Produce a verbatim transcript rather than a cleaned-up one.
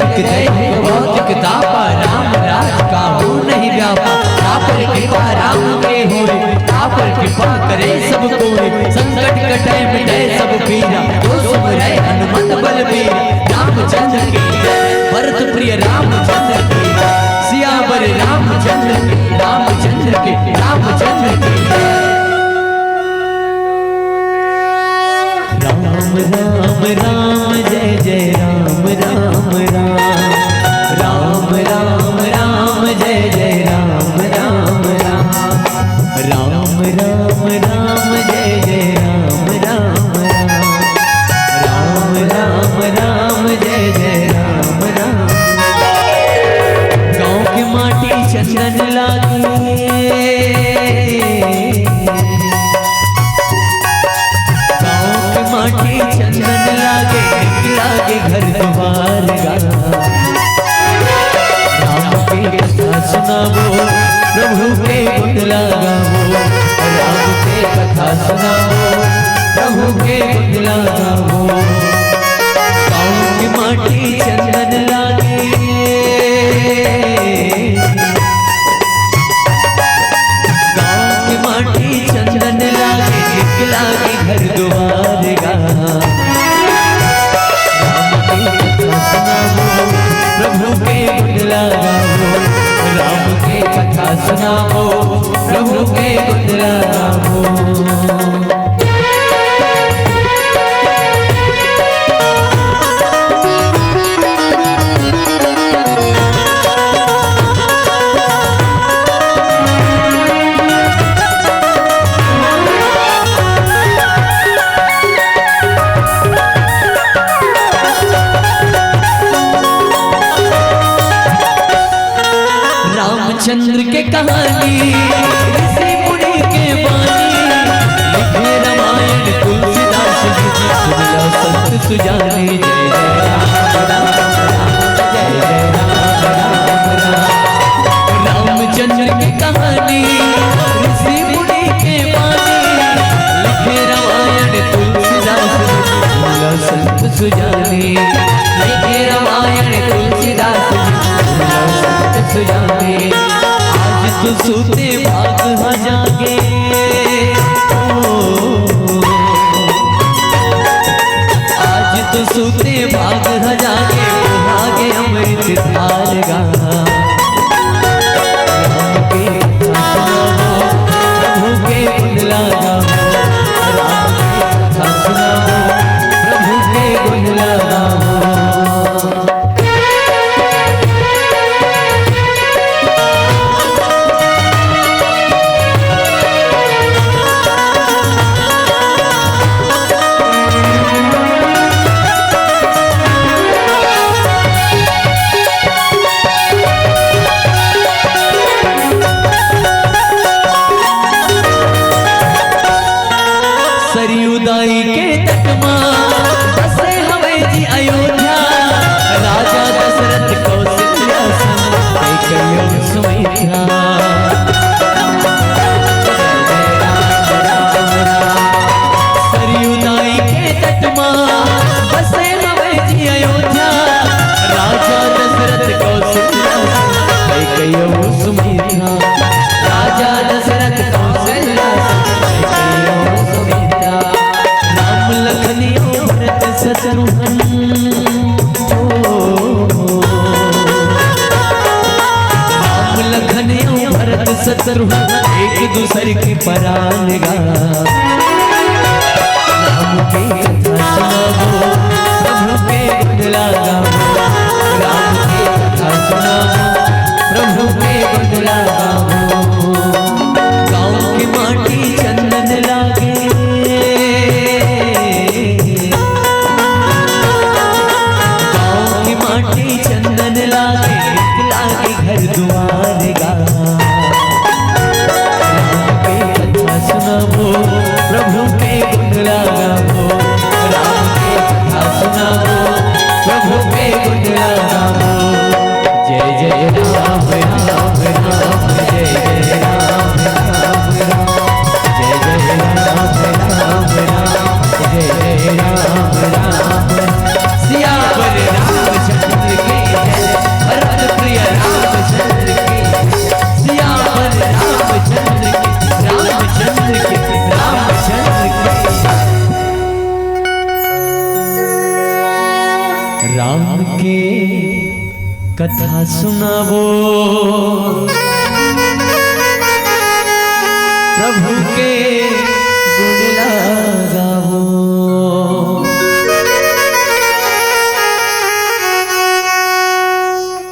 भौतिक तापा राम राज काहू नहीं व्यापा। तापर कृपा राम के होय, तापर कृपा करे सब कोय। संकट कटे मिटे सब पीरा, जो सुमिरै हनुमत बलबीरा। रामचंद्र की जय, भरत प्रिय रामचंद्र की जय। सियावर रामचंद्र की, रामचंद्र की, रामचंद्र की जय। राम राम राम जय जय राम राम राम। राम राम राम जय जय राम राम राम। राम राम राम जय जय राम राम राम। राम राम राम जय जय राम राम। गाँव के माटी चंदन लागे, गाँव के माटी चंदन लागे, लागे घर दुआर गा। राम के कथा सुनावो, प्रभु के गुण लगावो। राम के कथा सुनावो, प्रभु के गुण लगावो। गाँव के माटी चंदन लागे, गाँव के माटी चंदन लागे, निक लागे घर दुआर गा। राम के कथा सुनावो, प्रभु के गुण लगावो। राम के कथा सुनावो, प्रभु के गुण लगावो। रामचंद्र के कहानी, ऋषि मुनि के बानी, लिखे रामायण तुलसीदास जी, सुन लो संत सुजानी। जय जय राम राम, जय जय राम राम राम। रामचंद्र के कहानी, ऋषि मुनि के बानी, लिखे रामायण तुलसीदास जी, सुन लो संत सुजानी। लिखे रामायण तुलसीदास जी, सुन लो संत सुजानी। आज तो सूते भाग ह जागे, ओ, आज तो सूते भाग ह जागे, भागे अमृत धार गा। राम के कथा सुनावो, प्रभु के गुण लगावो। राम के कथा सुनावो, प्रभु के गुण लगावो। सरयू दाई के तट मा बसे हवै जी अयोध्या, राजा दशरथ कौशल्या संग कैकयी सुमित्रा। सरयू दाई के तट मा बसे हवै जी अयोध्या, राजा दशरथ कौशल्या संग कैकयी सुमित्रा। राजा दशरथ कौशल्या संग कैकयी सुमित्रा। राम लखन अउ भरत शत्रुघ्न, ओ, राम लखन अउ भरत शत्रुघ्न, एक दूसर के परान गा। राम के कथा सुनावो, प्रभु के गुण लगावो। राम के कथा सुनावो, प्रभु के गुण लगावो। गाँव के माटी चंदन लागे, गाँव के माटी चंदन लागे, निक लागे घर दुआर गा। राम के कथा सुनावो, प्रभु के गुण लगावो। राम के कथा सुनावो, प्रभु के गुण लगावो। जय जय राम राम राम, जय जय राम राम राम, जय जय राम राम राम, जय जय राम राम राम। सियावर रामचंद्र की के कथा सुनाबो, प्रभु के गुण ला